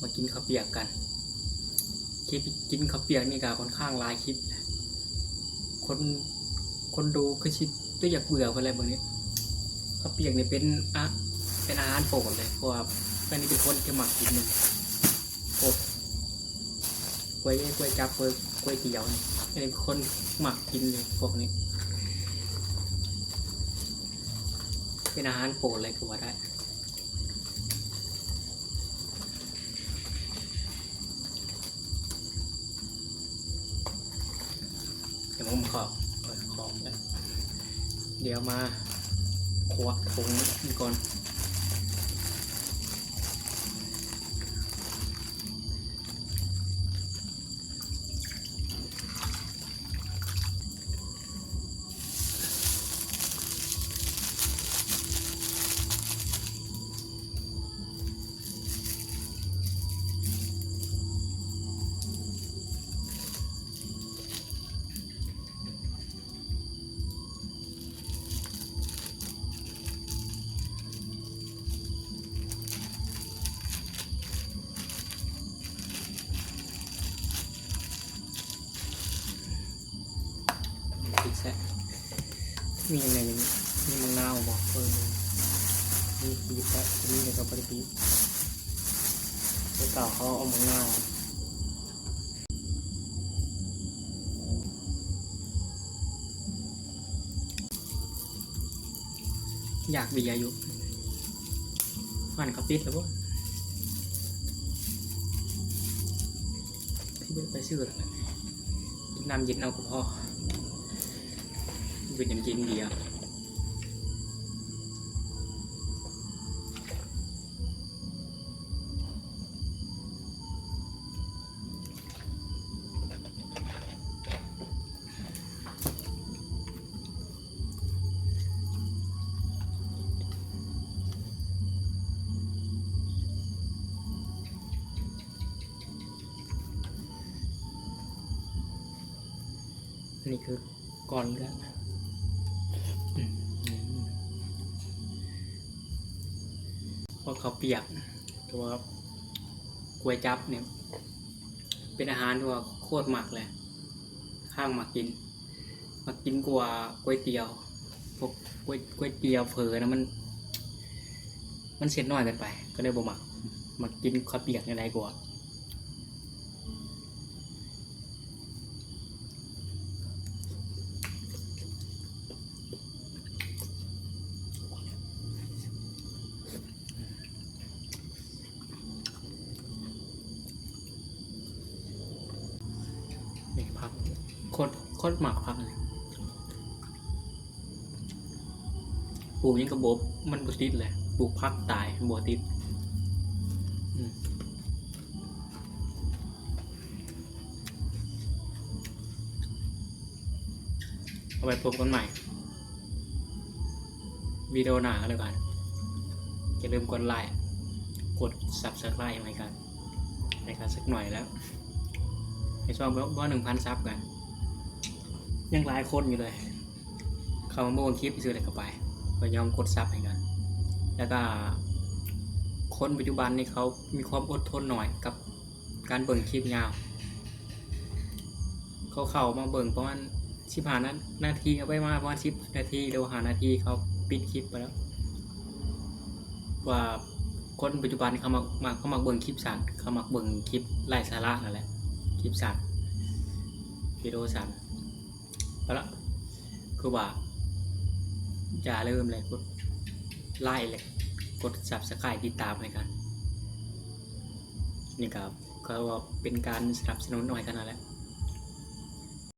ມາກິນເຂົ້າປຽກກັນ. ຄລິບກິນເຂົ້າປຽກນີ້ກໍຂ້ອນຂ້າງຫຼາຍຄລິບ. ຄົນ ຄົນດູຄືຊິຕົວຢາກເບື່ອພຸ້ນແຫຼະເບິ່ງນີ້. ເຂົ້າປຽກນີ້ເປັນ ອາ ເປັນອາຫານໂປດເລີຍ ເພາະວ່າອັນນີ້ເປັນຄົນທີ່ມັກກິນ ພວກກ໋ວຍ ກ໋ວຍຈັບ ກ໋ວຍ ກ໋ວຍຕຽວນີ້ ອັນນີ້ເປັນຄົນມັກກິນເລີຍ ພວກນີ້ເປັນອາຫານໂປດເລີຍກໍວ່າໄດ້. ດຽວມາຂອບ ເປີດຂອບແລ້ວ ດຽວມາຄົວຜົງນີ້ກ່ອນ. ມີຫຍັງແດ່? ມີໝາກນາວບໍ່? ເອີ ມີປີບແລ້ວ ມີແລ້ວກໍບໍ່ໄດ້ປີບ ແຕ່ເກົ່າເຂົາເອົາໝາກນາວ. ຢາກເບຍຢູ່ ຮ້ານເຂົາປິດແລ້ວບໍ່? ຄືບໍ່ໄດ້ໄປຊື້ແລ້ວ ກິນນ້ຳເຢັນເອົາກໍພໍ ເປັນຫຍັງກິນເບຍ. ອັນນີ້ຄື ກ່ອນເລືອດ ອືມ ພວກເຂົ້າປຽກ ຫຼືວ່າກ໋ວຍຈັບນີ້ ເປັນອາຫານທີ່ວ່າໂຄດມັກເລີຍ ຂ້າງມັກກິນ ມັກກິນກວ່າກ໋ວຍຕຽວ ພວກກ໋ວຍ ກ໋ວຍຕຽວ ເຝີນະ ມັນ ມັນເສັ້ນນ້ອຍເກີນໄປ ກໍເລີຍບໍ່ມັກ ມັກກິນເຂົ້າປຽກນີ້ຫຼາຍກວ່າ. ນີ້ຜັກ ໂຄດ ໂຄດມັກຜັກນີ້ ປູກຫຍັງກໍບໍ່ ມັນບໍ່ຕິດເລີຍ ປູກຜັກຕາຍບໍ່ຕິດ ອືມ. ເອົາໄວ້ພົບກັນໃໝ່ວິດີໂອໜ້າກໍແລ້ວກັນ. ຢ່າລືມກົດໄລ້ ກົດຊັບສະໄຄຣບໃຫ້ກັນ ໃຫ້ກັນສັກໜ້ອຍແລ້ວ ໃຫ້ຊ່ອງບໍ່ ບໍ່ໜຶ່ງພັນຊັບກັນ ຍັງຫຼາຍຄົນຢູ່ເລີຍ. ເຂົ້າມາເບິ່ງຄລິບຊື່ໆ ແລ້ວກໍໄປ ບໍ່ຍອມກົດຊັບໃຫ້ກັນ. ແລ້ວກໍຄົນປັດຈຸບັນນີ້ເຂົາມີຄວາມອົດທົນໜ້ອຍກັບການເບິ່ງຄລິບຍາວ. ເຂົາເຂົ້າມາເບິ່ງປະມານສິບຫ້ານາ ນາທີ ເອົາໄປມາປະມານສິບນາທີ ຫຼືວ່າຫ້ານາທີ ເຂົາປິດຄລິບໄປແລ້ວ. ວ່າຄົນປັດຈຸບັນເຂົາມັກ ມັກ ເຂົາມັກເບິ່ງຄລິບສັ້ນ ເຂົາມັກເບິ່ງຄລິບໄຮ້ສາລະນັ້ນແຫຼະ ຄລິບສັ້ນ ວິດີໂອສັ້ນ. ເອົາລະ ຄືວ່າຢ່າລືມເລີຍ ກົດໄລ້ ແລະ ກົດຊັບສະໄຄຣບ ຕິດຕາມໃຫ້ກັນ. ນີ້ກໍເຂົາວ່າເປັນການສະໜັບສະໜູນໃຫ້ກັນນັ້ນແຫຼະ.